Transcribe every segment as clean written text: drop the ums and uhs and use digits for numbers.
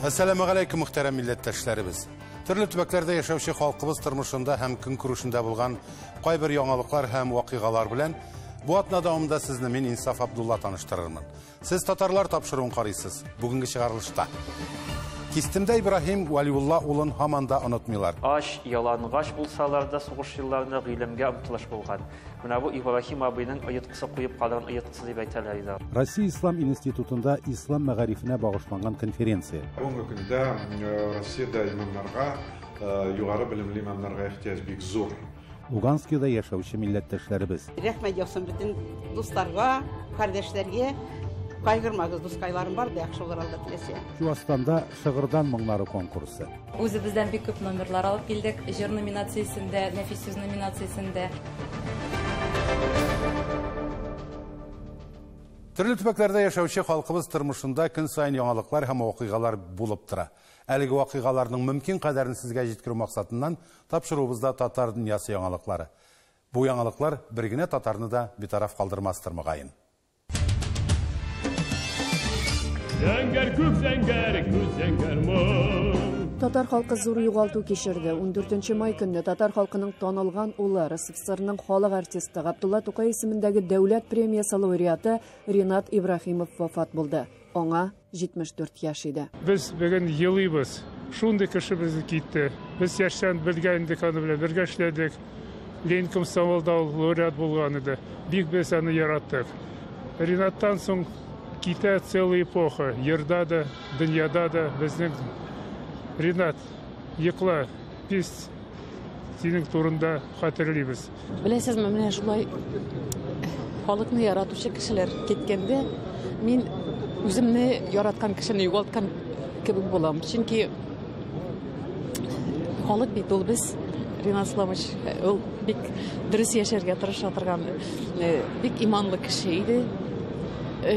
Әссәламегаләйкүм, мөхтәрәм милләттәшләребез. Төрле төбәкләрдә яшәүче халкыбыз тормышында һәм көнкүрешендә булган кайбер яңалыклар һәм вакыйгалар белән бу атна дәвамында сезне мин, Инсаф Абдулла, таныштырырмын. Сез Татарлар тапшыруын карыйсыз. Бүгенге чыгарылышта. Кистемдә Ибраһим Вәлиулла улын һаман да онытмыйлар. Ач, ялангач булсалар да, сугыш елларында гыйлемгә омтылыш булган. Менә бу Ибраһим абыйның оеткысы, куеп калган оеткысы дип әйтәләр иде. Россия Ислам институтында ислам мәгарифенә багышланган конференция. Бүгенге көндә Россиядә имамнарга, югары белемле имамнарга ихтыяҗ бик зур. Луганскида яшәүче милләттәшләребез. Рәхмәт яусын бөтен дусларга, кардәшләргә. Кайгырмагыз, дускайларым бар да яхшы булыр, Алла теләсә. Чуашстанда Шыгырдан моңнары конкурсы. Үзебездән бик күп номерлар алып килдек. Җыр номинациясендә, нәфис сүз номинациясендә. Төрле төбәкләрдә яшәүче халкыбыз тормышында көн саен яңалыклар һәм вакыйгалар булып тора. Әлеге вакыйгаларның мөмкин кадәрен сезгә җиткерү максатыннан тапшыруыбызда татар дөньясы яңалыклары. Бу яңалыклар бер генә татарны да битараф калдырмастыр, мөгаен. Зәңгәр күк, зәңгәр күз, зәңгәр моң. Татар халкы зур югалту кичерде. 14 май көнне татар халкының танылган улы, РСФСРның халык артисты, Габдулла Тукай исемендәге дәүләт премиясе лауреаты Ринат Ибраһимов вафат булды. Аңа 74 яшь иде. Без бүген елыйбыз. Шундый кешебез китте. Без яшьтән бергә инде аны белән бергә эшләдек. Ленин комсомолда ул лауреат булган иде. Бик без аны яраттык. Ринаттан соң китә целая эпоха. Йырда да, дөньяда да безнең Ринат, йокла, без синең турында хәтерлибез. Беләсезме, менә шулай халыкны яратучы кешеләр киткәндә, мин үземне яраткан кешене югалткан кебек булам. Чөнки халык бит ул без. Ринат Исламович, ул бик дөрес яшәргә тырыша торган, бик иманлы кеше иде.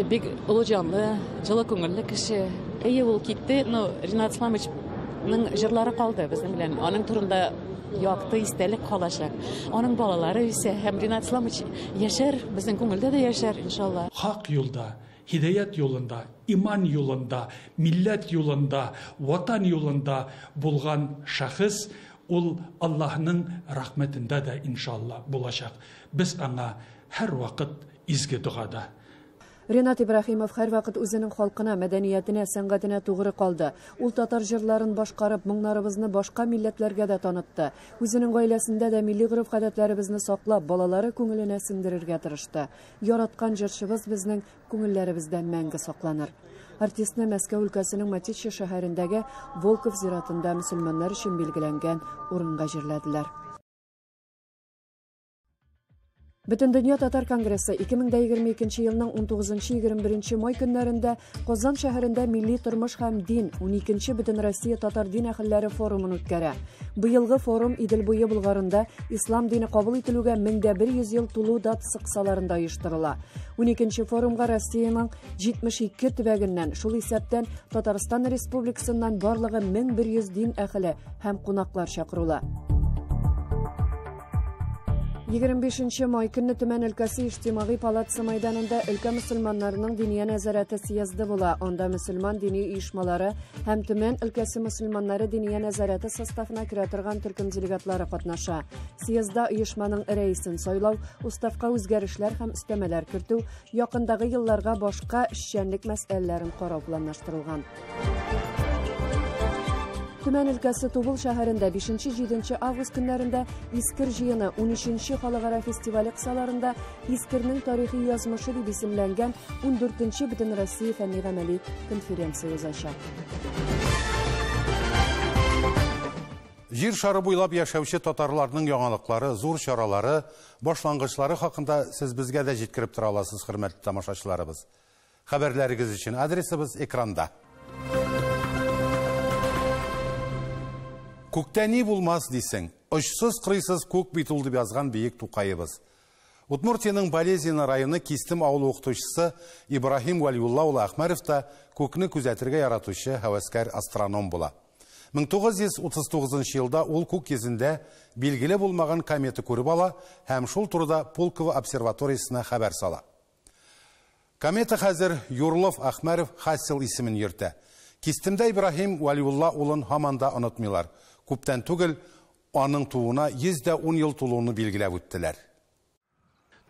Бик олы җанлы, җылы күңелле кеше. Әйе, ул китте, но Ринат Исламовичның җырлары калды безнең белән. Аның турында якты истәлек калачак. Аның балалары үсә һәм Ринат Исламович яшәр, безнең күңелдә дә яшәр, иншалла. Хак юлда, һидаят юлында, иман юлында, милләт юлында, ватан юлында булган шәхес ул Аллаһның рәхмәтендә дә иншалла булачак. Без аңа һәр вакыт изге догада. Ринат Ибраһимов һәрвакыт үзенең халкына, мәдәниятенә, сәнгатенә тугры калды. Ул татар җырларын башкарып, моңнарыбызны башка милләтләргә дә танытты. Үзенең гаиләсендә дә милли гореф-гадәтләребезне саклап, балалары күңеленә сеңдерергә тырышты. Яраткан җырчыбыз безнең күңелләребездә мәңге сакланыр. Артистны Мәскәү өлкәсенең Матище шәһәрендәге Волков зиратында мөселманнар өчен билгеләнгән урынга җирләделәр. Бөтендөнья татар конгрессы 2022 елның 19-21 май көннәрендә Казан шәһәрендә милли тормыш һәм дин 12 Бөтенроссия татар дин әһелләре форумын үткәрә. Быелгы форум Идел буе Болгарында ислам дине кабул ителүгә 1100 ел тулу датасы кысаларында оештырыла. 12 форумга Россиянең 72 төбәгеннән, шул исәптән Татарстан Республикасыннан барлыгы 1100 дин әһеле һәм кунаклар чакырыла. 25 май көнне Төмән өлкәсе Иҗтимагый палатасы мәйданында өлкә мөселманнарының диния нәзарәте съезды була. Анда мөселман дини оешмалары һәм Төмән өлкәсе мөселманнары диния нәзарәте составына керә торган төркем делегатлары катнаша. Съездда оешманың рәисен сайлау, уставка үзгәрешләр һәм өстәмәләр кертү, якындагы елларга башка эшчәнлек мәсьәләләрен карау планлаштырылган. Төмән өлкәсе Тубыл шәһәрендә 5-7 август көннәрендә Искер җыены 13 халыкара фестивале кысаларында Искернең тарихи язмышы дип исемләнгән 14 Бөтенроссия фәнни-гамәли конференция узачак. Җир шары буйлап яшәүче татарларның яңалыклары, зур чаралары, башлангычлары хакында сез безгә дә җиткереп тора аласыз, хөрмәтле тамашачыларыбыз. Хәбәрләрегез өчен адресыбыз экранда. Күктә ни булмас дисең, очсыз кырыйсыз күк бит ул дип язган бөек Тукаебыз. Удмуртиянең Балезино районы Кистем авылы укытучысы Ибраһим Вәлиулла улы Әхмәров та күкне күзәтергә яратучы һәвәскәр астроном була. 1939 елда ул күк йөзендә билгеле булмаган комета күреп ала һәм шул турыда Пулково обсерваториясенә хәбәр сала. Комета хәзер Юрлов Әхмәров Хассел исемен йөртә. Кистемдә Ибраһим Вәлиулла улын һаман да онытмыйлар. Күптән түгел аның тууына 110 ел тулуны билгеләп үттеләр.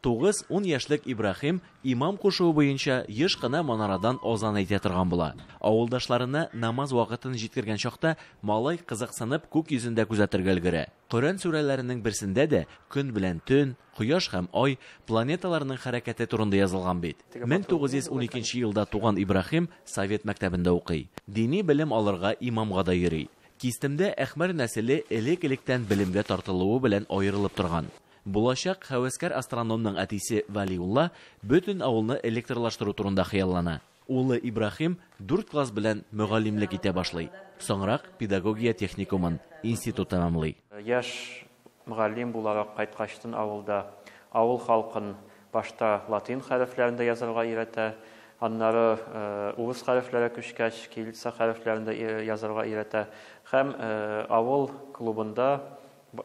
9-10 яшьлек Ибраһим имам кушуы буенча еш кына манарадан азан әйтә торган була. Авылдашларына намаз вакытын җиткергән чакта малай кызыксынып күк йөзендә күзәтергә өлгерә. Коръән сүрәләренең берсендә дә көн белән төн, кояш һәм ай, планеталарның хәрәкәте турында язылган бит. 1912 елда туган Ибраһим совет мәктәбендә укый. Дини белем алырга имамга да йөри. Кистемдә Әхмәр нәселе элек-электән белемгә тартылуы белән аерылып торган. Булачак һәвәскәр астрономның әтисе Вәлиулла бөтен авылны электрлаштыру турында хыяллана. Улы Ибраһим 4 класс белән мөгаллимлек итә башлый. Соңрак педагогия техникумын, институт тәмамлый. Яшь мөгаллим буларак кайткачтын авылда авыл халкын башта латин хәрефләрендә язарга өйрәтә, аннары урыс хәрефләре күчкәч, кириллица хәрефләрендә язарга өйрәтә һәм авыл клубында,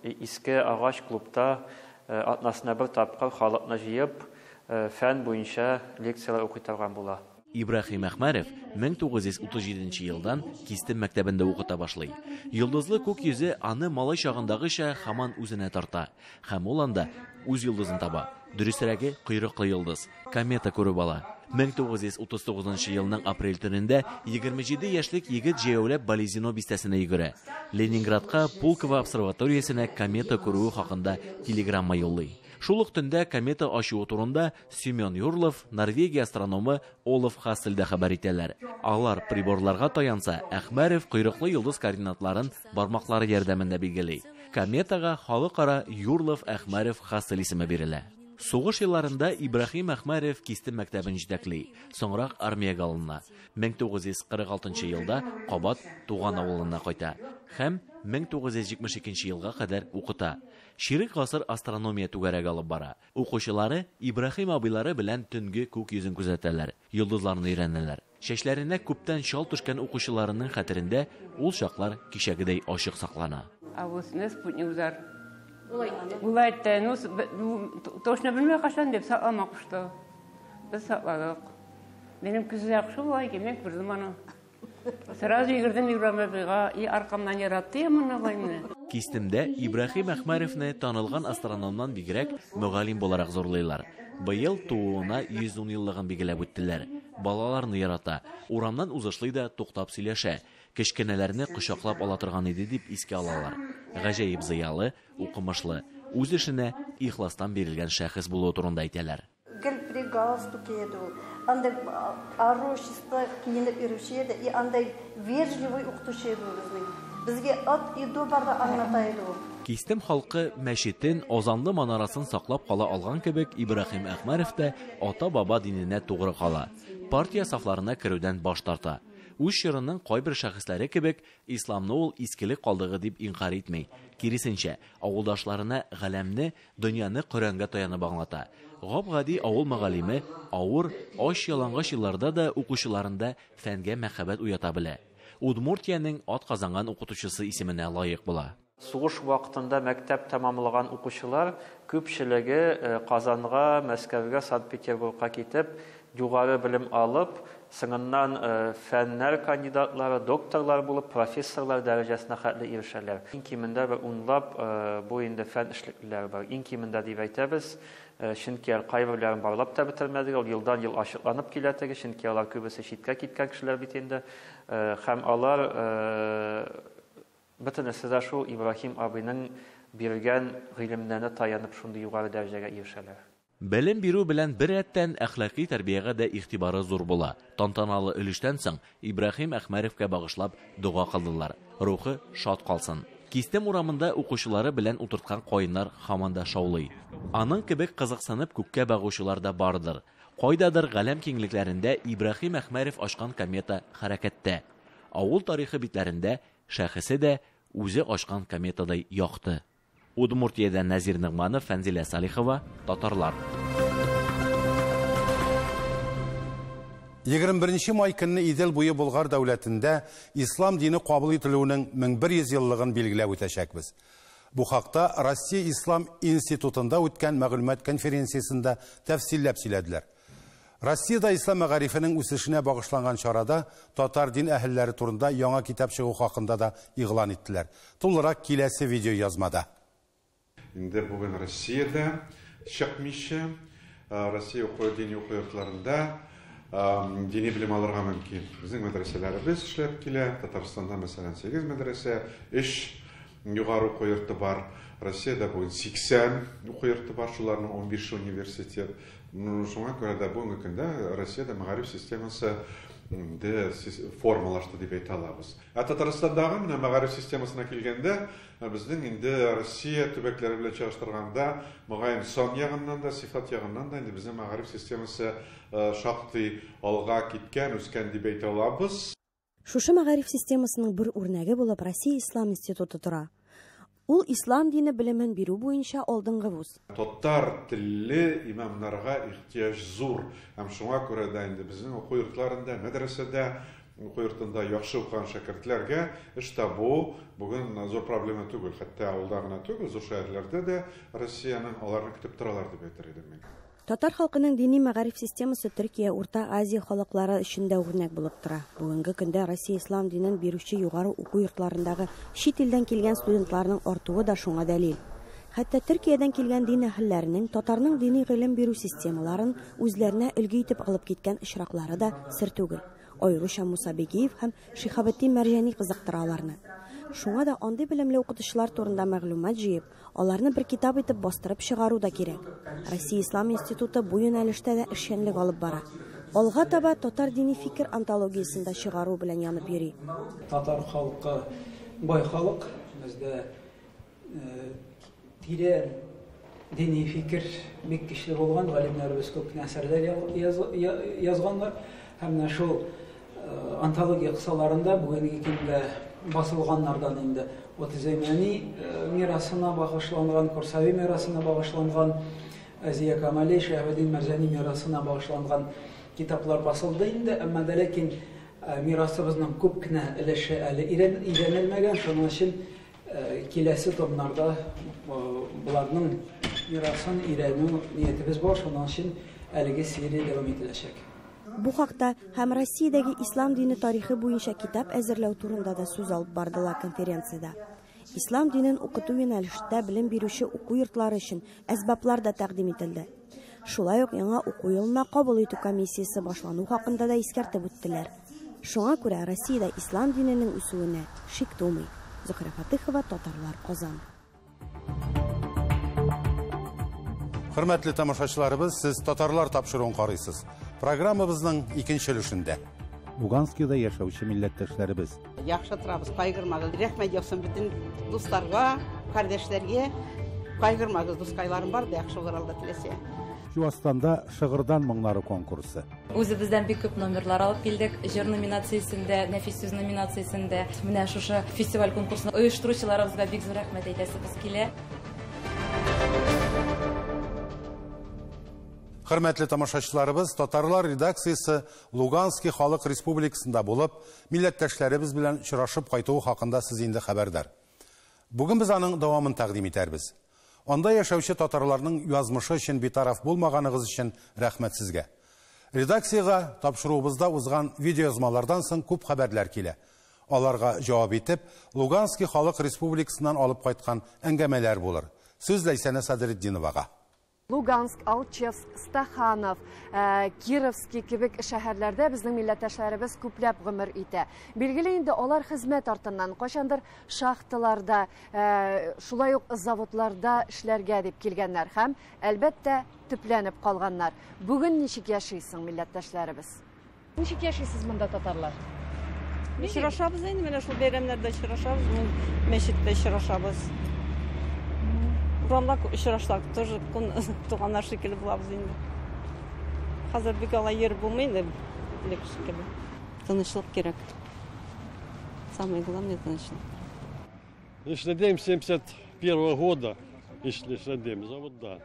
иске агач клубта атнасына бер тапкыр халыкны җыеп, фән буенча лекцияләр укый торган була. Ибраһим Әхмәрев 1937 елдан Кистем мәктәбендә укыта башлый. Йолдызлы күк йөзе аны малай чагындагыча һаман үзенә тарта. Һәм ул анда үз йолдызын таба. Дөресрәге, койрыклы йолдыз, комета күреп ала. 1939 елның апрель төнендә 27 яшьлек егет җәяүләп Балезино бистәсенә йөгерә. Ленинградка Пулково обсерваториясенә комета күрүе хакында телеграмма юллый. Шул ук төндә комета ачуы турында Семен Юрлов, Норвегия астрономы Олаф Хассель дә хәбәр итәләр. Алар приборларга таянса, Әхмәрев койрыклы йолдыз координатларын бармаклары ярдәмендә билгели. Кометага халыкара Юрлов Әхмәрев Хассель исеме бирелә. Сугыш елларында Ибраһим Әхмәрев Кистем мәктәбен җитәкли, соңрак армиягә алына. 1946 елда кабат туган авылына кайта һәм 1972 елга кадәр укыта. Чирек гасыр астрономия түгәрәге алып бара. Укучылары Ибраһим абыйлары белән төнге күк йөзен күзәтәләр, йолдызларны өйрәнәләр. Чәчләренә күптән чал төшкән укучыларының хәтерендә ул чаклар кичәгедәй ачык саклана. Авылсында спутник узар. Улай әйтте, ну, точно белмәй кашан дип саклама кушты. Без сакладык. Минем күзе яхшы була икән, мин күрдем аны. Сразу йөгердем Ибраһим абыйга, и аркамнан яратты моны болайны. Кистемдә Ибраһим Әхмәревне танылган астрономнан бигрәк мөгаллим буларак зурлыйлар. Быел тууына 110 еллыгын билгеләп үттеләр. Балаларны ярата, урамнан узышлый да туктап сөйләшә. Кечкенәләрне кочаклап ала торган иде дип искә алалар. Гаҗәеп зыялы, укымышлы, үз эшенә ихластан бирелгән шәхес булуы турында әйтәләр. Гел при галстуке иде ул. Андай ару чиста киенеп йөрүче иде, и андай вежливый укытучы иде ул безнең. Безгә от и до бар да аңлата иде ул. Кистем халкы мәчетен, азанлы манарасын саклап кала алган кебек, Ибраһим Әхмәрев тә ата-баба диненә тугры кала. Партия сафларына керүдән баш тарта. Үз чорының кайбер шәхесләре кебек, исламны ул искелек калдыгы дип инкар итми. Киресенчә, авылдашларына галәмне, дөньяны Коръәнгә таянып аңлата. Гап-гади авыл мөгаллиме авыр, ач ялангач елларда да укучыларында фәнгә мәхәббәт уята белә. Удмуртиянең ат казанган укытучысы исеменә лаек була. Сугыш вакытында мәктәп тәмамлаган укучылар күпчелеге Казанга, Мәскәүгә, Санкт-Петербургка китеп, югары белем алып, соңыннан фәннәр кандидатлары, докторлар булып, профессорлар дәрәҗәсенә хәтле ирешәләр. Иң кимендә бер унлап бу инде фән эшлеклеләре бар. Иң кимендә дип әйтәбез, чөнки кайберләрен барлап та бетермәдек, ул елдан ел ачыкланып килә теге, чөнки алар күбесе читкә киткән кешеләр бит инде. Һәм алар бөтенесе дә шул Ибраһим абыйның биргән гыйлемнәренә таянып шундый югары дәрәҗәгә ирешәләр. Белем бирү белән бер рәттән әхлаки тәрбиягә дә игътибары зур була. Тантаналы өлештән соң Ибраһим Әхмәревкә багышлап дога кылдылар. Рухы шат калсын. Кистем урамында укучылары белән утырткан каеннар һаман да шаулый. Аның кебек кызыксынып күккә багучылар да бардыр. Кайдадыр галәм киңлекләрендә Ибраһим Әхмәрев ачкан комета хәрәкәттә. Авыл тарихы битләрендә шәхесе дә үзе ачкан кометадай якты. Удмуртиядән Нәзир Нигманов, Фәнзилә Салихова, Татарлар. 21 май көнне Идел буе Болгар дәүләтендә ислам дине кабул ителүенең 1100 еллыгын билгеләп үтәчәкбез. Бу хакта Россия Ислам институтында үткән мәгълүмат конференциясендә тәфсилләп сөйләделәр. Россиядә ислам мәгарифенең үсешенә багышланган чарада татар дин әһелләре турында яңа китап чыгу хакында да игълан иттеләр. Тулырак киләсе видеоязмада. Инде бүген Россиядә чыкмыйча, Россия уку дини уку йортларында дини белем алырга мөмкин. Безнең мәдрәсәләребез эшләп килә. Татарстанда, мәсәлән, 8 мәдрәсә, 3 югары уку йорты бар. Россиядә бүген 80 уку йорты бар, шуларның 15 университет. Шуңа күрә дә бүгенге көндә Россиядә мәгариф системасы инде формалашты дип әйтә алабыз. Ә Татарстандагы менә мәгариф системасына килгәндә, безнең инде Россия төбәкләре белән чагыштырганда, мөгаен сан ягыннан да, сыйфат ягыннан да инде безнең мәгариф системасы шактый алга киткән, үскән дип әйтә алабыз. Шушы мәгариф системасының бер үрнәге булып Россия Ислам институты тора. Ул ислам дине белемен бирү буенча алдынгы вуз. Татар телле имамнарга ихтыяҗ зур. Һәм шуңа күрә дә инде безнең уку йортларында, мәдрәсәдә, уку йортында яхшы укыган шәкертләргә эш табу бүген зур проблема түгел. Хәтта авылда гына түгел, зур шәһәрләрдә дә Россиянең аларны көтеп торалар дип әйтер идем мин. Татар халкының дини мәгариф системасы Төркия, Урта Азия халыклары өчен дә үрнәк булып тора. Бүгенге көндә Россия ислам динен бирүче югары уку йортларындагы чит илдән килгән студентларның артуы да шуңа дәлил. Хәтта Төркиядән килгән дин әһелләренең татарның дини гыйлем бирү системаларын үзләренә өлге итеп алып киткән очраклары да сер түгел. Аеруча Муса Бигиев һәм Шиһабетдин Мәрҗани кызыктыра аларны. Шуңа да андый белемле укытучылар турында мәгълүмат җыеп, аларны бер китап итеп бастырып чыгару да кирәк. Россия Ислам институты бу юнәлештә дә эшчәнлек алып бара. Алга таба татар дини фикер антологиясен дә чыгару белән янып йөри. Татар халкы бай халык, бездә тирән дини фикер бик көчле булган, галимнәребез күп кенә әсәрләр язганнар. Һәм менә шул антология кысаларында бүгенге көндә басылганнардан инде Отыз Әймәни мирасына багышланган, Курсави мирасына багышланган, Зия Камали, Шиһабетдин Мәрҗани мирасына багышланган китаплар басылды инде, әмма дә ләкин мирасыбызның күп кенә өлеше әле өйрәнелмәгән, шуның өчен киләсе томнарда буларның мирасын өйрәнү ниятебез бар, шуның өчен әлеге серия дәвам ителәчәк. Бу хакта һәм Россиядәге ислам дине тарихы буенча китап әзерләү турында да сүз алып бардылар конференциядә. Ислам динен укыту юнәлешендә белем бирүче уку йортлары өчен әсбаплар да тәкъдим ителде. Шулай ук яңа уку елына кабул итү комиссиясе башлану хакында да искәртеп үттеләр. Шуңа күрә Россиядә ислам диненең үсүенә шик тумый. Зөһрә Фатыхова, Татарлар, Казан. Хөрмәтле тамашачыларыбыз, сез Татарлар тапшыруын карыйсыз. Программабызның икенче өлешендә. Луганскида яшәүче милләттәшләребез. Яхшы торабыз, кайгырмагыз. Рәхмәт яусын бөтен дусларга, кардәшләргә. Кайгырмагыз, дускайларым бар да яхшы булыр Алла теләсә. Чуашстанда Шыгырдан моңнары конкурсы. Үзебездән бик күп номерлар алып килдек. Җыр номинациясендә, нәфис сүз номинациясендә. Менә шушы фестиваль конкурсын оештыручыларыбызга бик зур рәхмәт әйтәсебез килә. Хөрмәтле тамашачыларыбыз, Татарлар редакциясе Луганский халык республикасында булып, милләттәшләребез белән очрашып кайтуы хакында сез инде хәбәрдар. Бүген без аның дәвамын тәкъдим итәрбез. Анда яшәүче татарларның язмышы өчен битараф булмаганыгыз өчен рәхмәт сезгә. Редакциягә тапшыруыбызда узган видеоязмалардан соң күп хәбәрләр килә. Аларга җавап итеп, Луганский халык республикасыннан алып кайткан әңгәмәләр булыр. Сүз Ләйсәнә Садретдиновага. Луганск, Алчевск, Стаханов, Кировский кебек шәһәрләрдә безнең милләттәшләребез күпләп гомер итә. Билгеле инде алар хезмәт артыннан кайчандыр шахталарда, шулай ук заводларда эшләргә дип килгәннәр һәм әлбәттә төпләнеп калганнар. Бүген ничек яшисең милләттәшләребез? Ничек яшисез монда татарлар? Очрашабыз инде, менә шул бәйрәмнәрдә очрашабыз, мәчеттә очрашабыз. Урамда очрашсак, тоже туганнар шикелле булабыз инде. Хәзер бик алай йөреп булмый инде, элек шикелле. Тынычлык кирәк. Самое главное тынычлык. Эшләдем 71 года, эшләдем, заводда,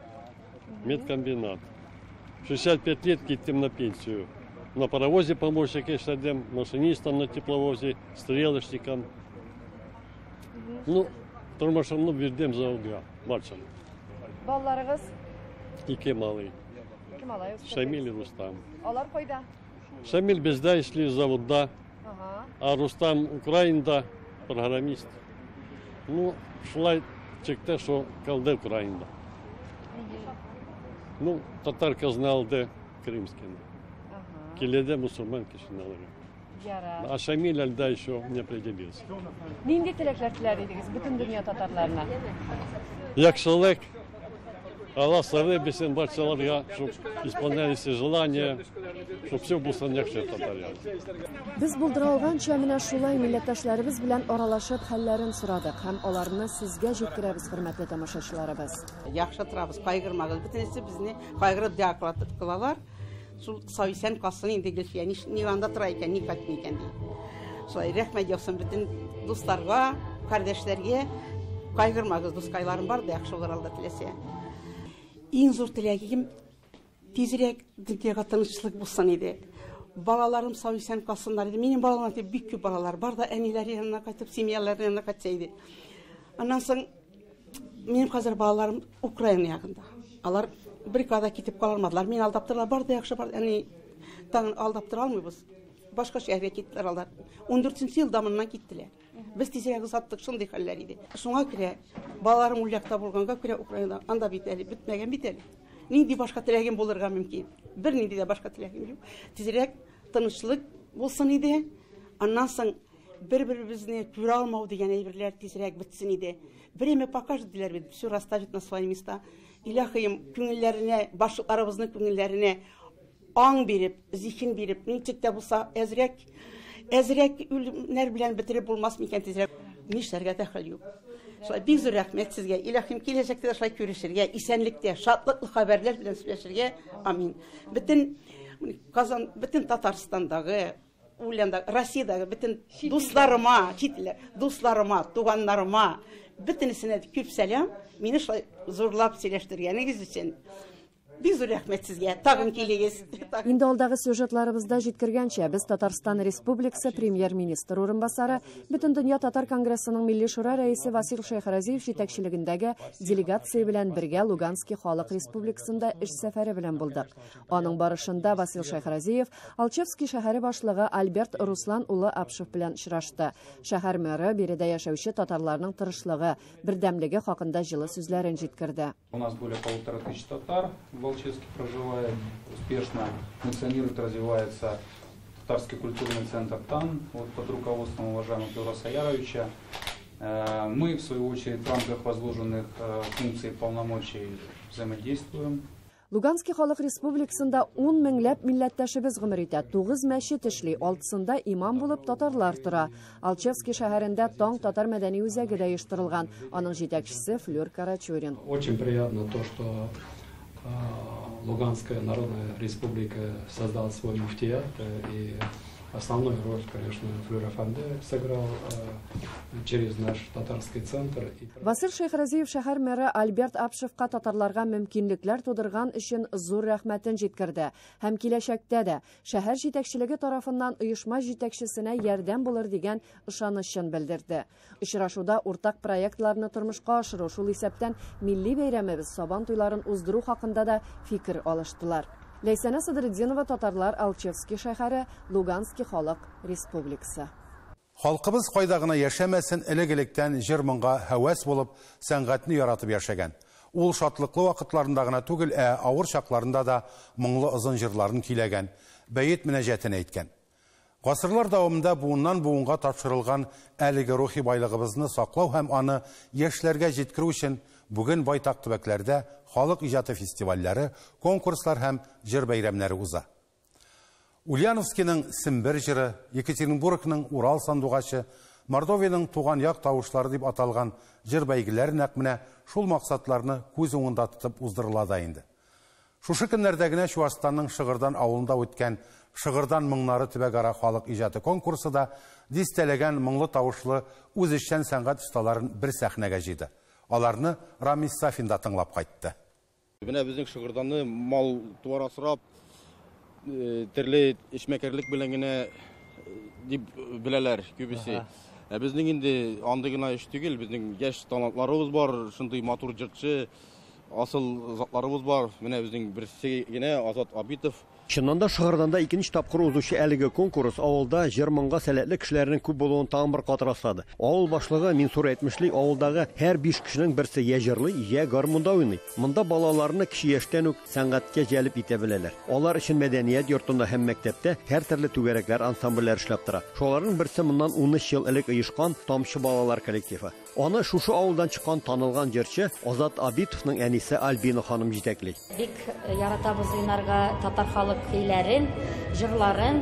медкомбинат. 65 лет киттем на пенсию. На паровозе помощник эшләдем, машинистом на тепловозе, стрелочником. Ну, тормышымны бирдем заводга, барчаны. Балаларыгыз? Ике малый. Ике малай үстердегез. Шамил и Рустам. Алар кайда? Шамил бездә эшли заводда. Ага. А Рустам Украинада программист. Ну, шулай чыкты, что калды Украинада. Ну, татар кызны алды крымскийны. Килде мусульман кешене алырга. Ярар. А Шамиль әлдә еще не определился. Нинди теләкләр теләр идегез бөтен дөнья татарларына? Яхшылык. Алла сары бирсен барчаларга, чтоб исполнялись все желания, чтоб все булсын яхшы татаря. Без булдыра алганча менә шулай милләттәшләребез белән аралашып хәлләрен сорадык һәм аларны сезгә җиткерәбез, хөрмәтле тамашачыларыбыз. Яхшы торабыз, кайгырмагыз. Бөтенесе безне кайгырып дога кылалар. Шул сау-исән калсын инде Гөлфия, ни анда тора икән, ни кайтмый икән ди. Шулай рәхмәт яусын бөтен дусларга, кардәшләргә. Кайгырмагыз, дускайларым бар да, яхшы булыр Алла теләсә. Иң зур теләгем тизрәк дөньяга тынычлык булсын иде. Балаларым сау-исән калсыннар иде. Минем балаларым дип бик күп балалар бар да әниләре янына кайтып, семьялары янына кайтса иде. Аннан соң минем хәзер балаларым Украина ягында. Алар бер када китеп кала алмадылар. Мин алдап торалар, бар да яхшы бар. Әни тагын алдап тора алмыйбыз. Башка шәһәргә киттеләр алар. 14 елда моннан киттеләр. Без тизрәк озаттык, шундый хәлләр иде. Шуңа күрә балаларым ул якта булганга күрә Украинада анда бит әле бетмәгән бит әле. Нинди башка теләгем булырга мөмкин? Бер нинди дә башка теләгем юк. Тизрәк тынычлык булсын иде. Аннан соң бер-беребезне күрә алмау дигән әйберләр тизрәк бетсен иде. Время покажет, диләр бит, все расставит на свои места. Илаһием, күңелләренә, башлыкларыбызның күңелләренә аң биреп, зиһен биреп, ничек тә булса әзрәк, әзрәк үлемнәр белән бетереп булмас микән тизрәк. Нишләргә дә хәл юк. Шулай бик зур рәхмәт сезгә. Илаһим, киләчәктә дә шулай күрешергә, исәнлектә, шатлыклы хәбәрләр белән сөйләшергә. Амин. Бөтен Казан, бөтен Татарстандагы, Ульяндагы, Россиядәге бөтен дусларыма, чит илләр, дусларыма, туганнарыма, бөтенесенә күп сәлам. Мине шулай зурлап сөйләштергәнегез өчен бик зур рәхмәт сезгә. Тагын килегез. Инде алдагы сюжетларыбызда җиткергәнчә, без Татарстан Республикасы премьер-министр урынбасары, Бөтендөнья татар конгрессының Милли шура рәисе Васил Шәйхразиев җитәкчелегендәге делегация белән бергә Луганский халык республикасында эш сәфәре белән булдык. Аның барышында Васил Шәйхразиев Алчевский шәһәре башлыгы Альберт Руслан улы Апшев белән очрашты. Шәһәр мэры биредә яшәүче татарларның тырышлыгы, бердәмлеге хакында җылы сүзләрен җиткерде. У нас более полутора тысяч татар в Алчевске проживает, успешно функционирует, развивается татарский культурный центр ТАН, под руководством уважаемого Петра Саяровича. Мы, в свою очередь, в рамках возложенных функций и полномочий взаимодействуем. Луганский халык республикасында ун меңләп милләттәшебез гомер итә. 9 мәчет эшли, алтысында имам булып татарлар тора. Алчевский шәһәрендә Таң татар мәдәни үзәге дә оештырылган. Аның җитәкчесе Флюр Карачурин. Очень приятно то, что Луганская Народная Республика создала свой муфтият, и основную роль, конечно, Флюр Афанде сыграл через наш татарский центр. Васил Шәйхразиев шәһәр мэры Альберт Апшевка татарларга мөмкинлекләр тудырган өчен зур рәхмәтен җиткерде. Һәм киләчәктә дә шәһәр җитәкчелеге тарафыннан оешма җитәкчесенә ярдәм булыр дигән ышанычын белдерде. Очрашуда уртак проектларны тормышка ашыру, шул исәптән милли бәйрәмебез Сабан туйларын уздыру хакында да фикер алыштылар. Ләйсәнә Садретдинова, татарлар, Алчевский шәһәре, Луганский халык республикасы. Халкыбыз кайда гына яшәмәсен, элек-электән җыр-моңга һәвәс булып, сәнгатьне яратып яшәгән. Ул шатлыклы вакытларында гына түгел, ә авыр чакларында да моңлы озын җырларын көйләгән, бәет мөнәҗәтен әйткән. Гасырлар дәвамында буыннан буынга тапшырылган әлеге рухи байлыгыбызны саклау һәм аны яшьләргә җиткерү өчен бүген байтак төбәкләрдә халык иҗаты фестивальләре, конкурслар һәм җыр бәйрәмнәре уза. Ульяновскийның Сембер җыры, Екатеринбургның Урал сандугачы, Мордовияның Туган як тавышлары дип аталган җыр бәйгеләре нәкъ менә шул максатларны күз уңында тотып уздырыла да инде. Шушы көннәрдә генә Чуашстанның Шыгырдан авылында үткән Шыгырдан моңнары төбәкара халык иҗаты конкурсы да дистәләгән моңлы тавышлы үзешчән сәнгать осталарын бер сәхнәгә җыйды. Аларны Рамис Сафин да тыңлап кайтты. Менә безнең Шыгырданны мал туар асрап, төрле эшмәкәрлек белән генә дип беләләр күбесе. Ә безнең инде андый гына эш түгел, безнең яшь талантларыбыз бар, шундый матур җырчы, асыл затларыбыз бар. Менә безнең берсе генә Азат Абитов. Чыннан да Шыгырданда икенче тапкыр узучы әлеге конкурс авылда җыр-моңга сәләтле кешеләрнең күп булуын тагын бер кат раслады. Авыл башлыгы Минсур әйтмешли, авылдагы һәр 5 кешенең берсе я җырлый, я гармунда уйный. Монда балаларны кече яшьтән үк сәнгатькә җәлеп итә беләләр. Алар өчен мәдәният йортында һәм мәктәптә һәр төрле түгәрәкләр, ансамбльләр эшләп тора. Шуларның берсе моннан 13 ел элек оешкан Тамчы балалар коллективы. Аны шушы авылдан чыккан танылган җырчы Азат Абитовның әнисе Альбина ханым җитәкли. Бик яратабыз уйнарга татар халык көйләрен, җырларын,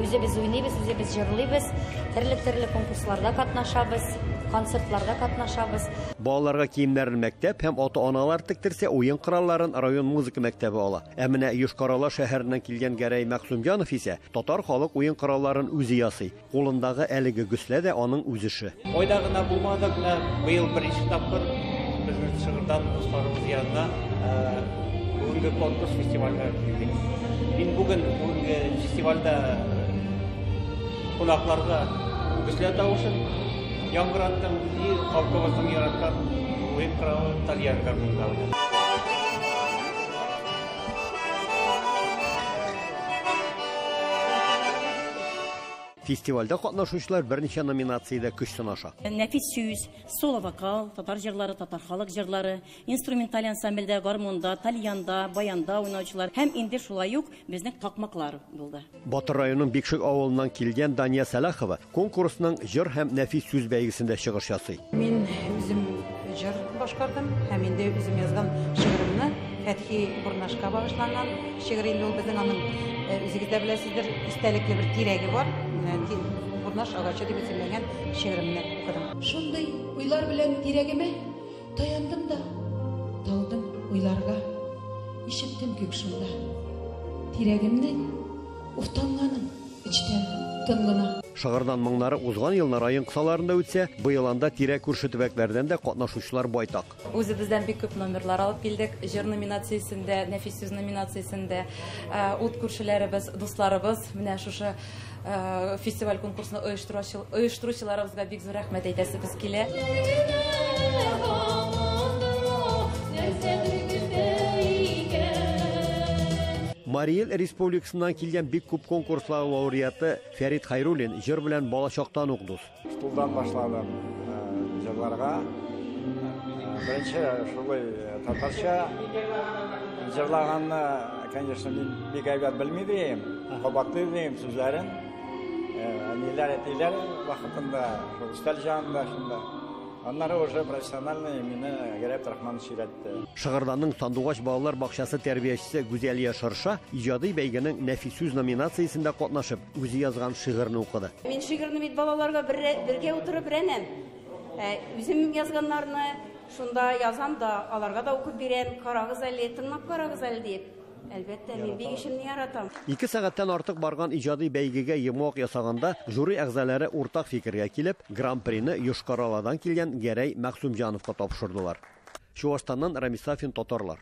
үзебез уйныйбыз, үзебез җырлыйбыз, төрле-төрле конкурсларда катнашабыз, концертларда катнашабыз. Балаларга киемнәрен мәктәп һәм ата-аналар тектерсә, уен коралларын район музыка мәктәбе ала. Ә менә Йошкар-Ола шәһәреннән килгән Гәрәй Мәгъсумҗанов исә татар халык уен коралларын үзе ясый. Кулындагы әлеге гөслә дә аның үз эше. Ойда гына булмады, менә быел беренче тапкыр безнең Шыгырдан дусларыбыз янына бүгенге конкурс фестивальгә килдек. Мин бүген бүгенге фестивальдә кунакларга гөслә тавышын яңгыраттым, и халкыбызның яраткан уен коралы тальян гармунында уйнадым. Фестивальдә катнашучылар берничә номинациядә көч сынаша. Нәфис сүз, соло вокал, татар җырлары, татар халык җырлары, инструменталь ансамбльдә, гармунда, тальянда, баянда уйнаучылар һәм инде шулай ук безнең такмаклар булды. Батыр районының Бикшик авылыннан килгән Дания Сәлахова конкурсның җыр һәм нәфис сүз бәйгесендә чыгыш ясый. Мин үзем җыр башкардым һәм инде үзем язган шигыремне Фәтхи Бурнашка багышланган шигырь инде ул безнең аның үзегез дә беләсездер, истәлекле бер тирәге бар. Бурнаш агачы дип исемләнгән шигыремне укыдым. Шундый уйлар белән тирәгемә таяндым да талдым уйларга. Ишеттем күк шунда. Тирәгемнең уфтанганын эчтән тын гына. Шыгырдан моңнары узган елны район кысаларында үтсә, быел анда тирә-күрше төбәкләрдән дә катнашучылар байтак. Үзебездән бик күп номерлар алып килдек. Җыр номинациясендә, нәфис сүз номинациясендә, ут күршеләребез, дусларыбыз менә шушы фестиваль конкурсны оештыручыларыбызга бик зур рәхмәт әйтәсебез килә. Марий Эл Республикасыннан килгән бик күп конкурслар лауреаты Фәрит Хайруллин җыр белән балачактан ук дус. Стулдан башладым җырларга. Беренче шулай татарча җырлаганны, конечно, мин бик әйбәт белми идем, кабатлый идем сүзләрен. Әниләр, әтиләр вакытында, шул өстәл янында шунда. Аннары уже профессиональный мине Гәрәй Абдрахманович өйрәтте. Шыгырданның Сандугач балалар бакчасы тәрбиячесе Гүзәлия Шырша иҗади бәйгенең нәфис сүз номинациясендә катнашып, үзе язган шигырьне укыды. Мин шигырьне бит балаларга бергә утырып рәнәм. Үзем язганнарны шунда язам да, аларга да укып бирәм. Карагыз әле, тыңлап карагыз әле дип. Әлбәттә, мин бик эшемне яратам. 2 сәгатьтән артык барган иҗади бәйгегә йомгак ясаганда жюри әгъзалары уртак фикергә килеп, гран-прины Йошкар-Оладан килгән Гәрәй Мәгъсумҗановка тапшырдылар. Чуашстаннан Рамис Сафин, Татарлар.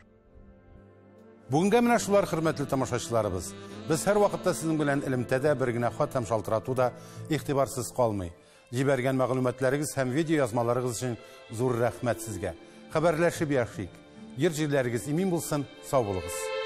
Бүгенгә менә шулар, хөрмәтле тамашачыларыбыз. Без һәр вакытта сезнең белән элемтәдә, бер генә хат һәм шалтырату да игътибарсыз калмый. Җибәргән мәгълүматларыгыз һәм видео язмаларыгыз өчен зур рәхмәт сезгә. Хәбәрләшеп яшик. Ер җирләрегез имин булсын, сау булыгыз.